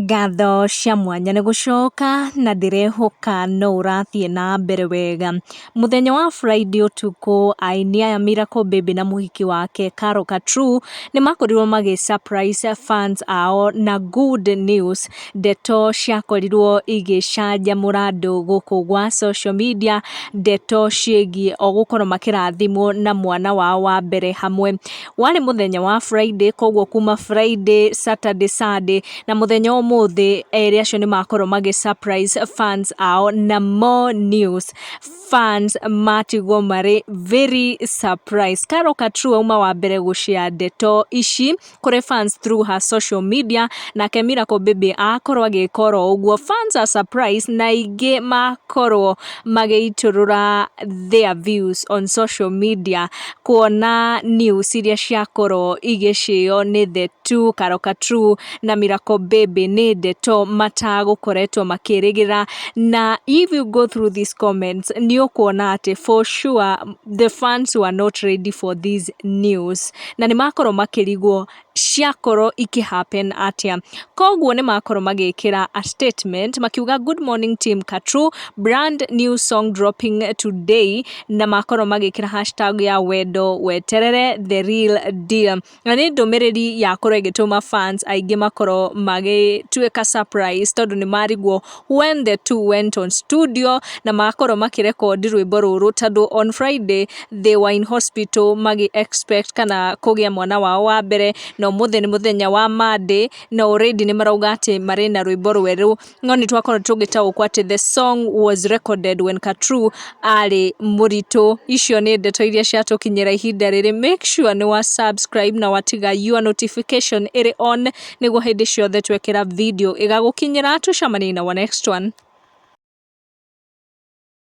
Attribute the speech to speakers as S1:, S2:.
S1: Ngatho cia mwanya nĩ gũcoka na ndĩrehoka no ũrathiĩ na mbere wega. Mũthenya wa Friday ũtukũ, aini aya Miracle Baby na mũhiki wake Carol Katru nĩ makorirwo magĩ surprise fans ao na good news. Ndeto ciakorirwo igĩcanjamũra andũ gũkũ gwa social media, ndeto ciĩgiĩ o gũkorwo makĩrathimwo na mwana wao wa mbere hamwe. Warĩ mũthenya wa Friday, koguo kuma Friday, Saturday, Sunday na mũthenya wa ũmũthĩ, erĩ acio nĩ makorwo magĩ surprise fans ao na more news. Fans matigwo marĩ very surprised. Carol Katru auma wa mbere gũshare ndeto ici kũrĩ fans through her social media, nake Miracle Baby akorwo agĩka oro ũguo. Fans are surprised na aingĩ makorwo magĩitũrũra their views on social media kuona news iria ciakorwo igĩcĩo nĩ the two, Carol Katru na Miracle Baby, nĩ ndeto matagũkoretwo makĩrĩgĩrĩra. Na if you go through these comments, nĩ ũkuona atĩ for sure the fans were not ready for this news na nĩ makorwo makĩrigwo ciakorwo ikĩ happen atĩa. Koguo nĩ makorwo magĩkĩra a statement makiuga, "Good morning, team Katru, brand new song dropping today," na makorwo magĩkĩra #WendoWeterere the real deal. Na nĩ ndũmĩrĩri yakorwo ĩgĩtũma fans aingĩ makorwo magĩtuĩka surprise, tondũ nĩ marigwo when the two went on studio na makorwo makĩrekondi rwĩmbo rũrũ, tondũ on Friday they were in hospital magĩ expect kana kũgĩa mwana wao wa mbere, na ũmũthĩ nĩ mũthenya wa Monday na already nĩ marauga atĩ marĩ na rwĩmbo rwerũ. No nĩ twakorwo tũgĩtaũkwo atĩ the song was recorded when Katru arĩ mũritũ. Icio nĩ ndeto iria ciatũkinyĩra ihinda rĩrĩ. Make sure nĩ wa subscribe na watiga your notification ĩrĩ on, nĩguo hĩndĩ ciothe twekĩra video ĩgagũkinyĩra. Tũcemanie na wa next one.